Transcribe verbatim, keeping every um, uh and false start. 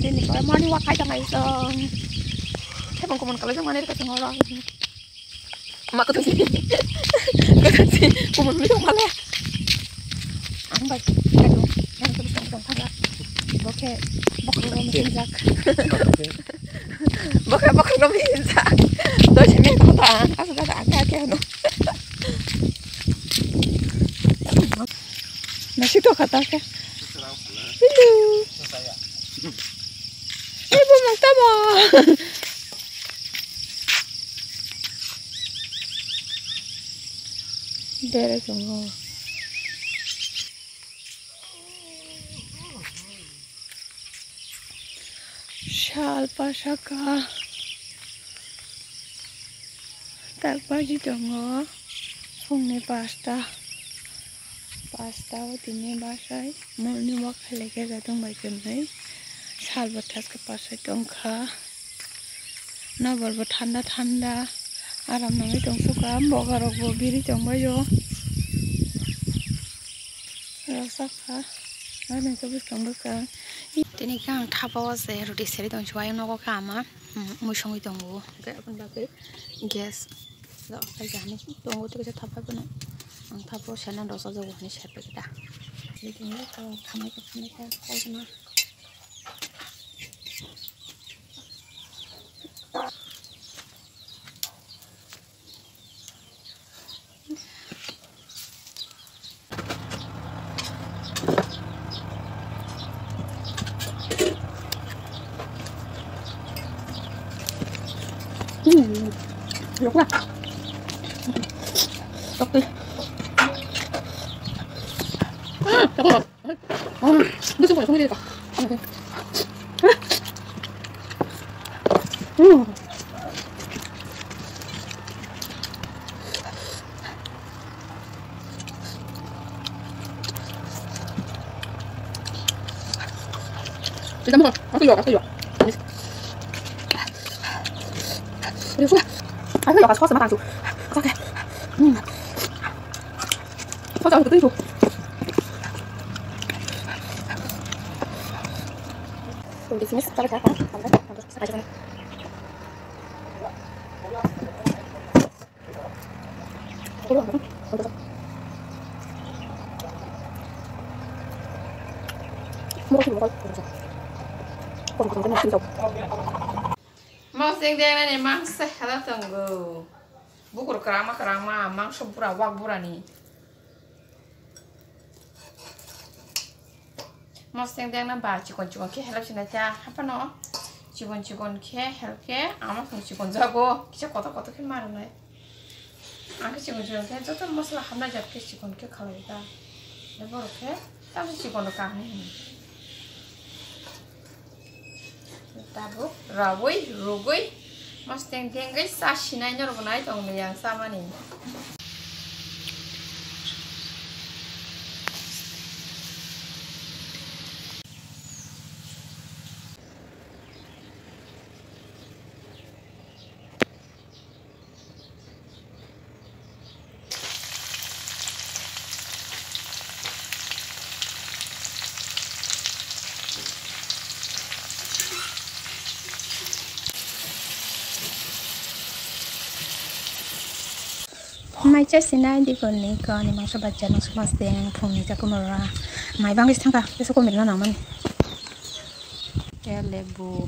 Ini kau morning walk khai tangai song. Kebang kumun kalau jangan ada kacang orang. Mak kutu sih. Kutu sih kumun itu malah. Ang bai. Aduh, yang terus yang terus tangga. Oke, bokro romi injak. Bokro bokro romi injak. Tuh sini kota. Aku kata angka aja no. Nasi tuh kata ke. Hello. Ibu mau tamo. Bere tongo. Sal pasaka. Tak baji tongo. Phungni pasta. Pasta o tini basai. Moni wak khailai khe jatung bai kwnwi. Sal bo thaska pasai tongkha. Nokbar bo thanda thanda. Aram nangwi tongsuka. Boga rok bo biri tongbaio. Rosakha. Ani khe bwskang bwskang. Tini khe ang thapa o se roti seri tong chuai nogo khe ama. Mui songwi tongo. Hwnkhe aboni bagwi gas. Lo, khaijani tongo tei kaisa thapa phano. Ang thapa o sena dosa jago hinwi sai paikha da. Tini khe thamai khe thamai khe khaijana. Moseng dengnani mangsa hela tongo. Bukur kwrangma kwrangma mangso bura wak burani. Moseng dengna ba chikon chikon khe help sinai ta haphano chikon chikon khe help khe ama phung chikon jago kisa kotor kotor khe marunai. Ang khe chikon chikon khe joto mosla hamnai jat khe chikon khe khalai ta. Borok khe tamni chikon rok kaham hino. Tabuk rawi rugwi moseng dengwi sa sinai norok nai tong yang samani. Mai cha sinai di kon ni ko ni mangso bachcha no smas de phung ni cha kumara mai bang is thangka keso komir na nang mani. Ke lebu.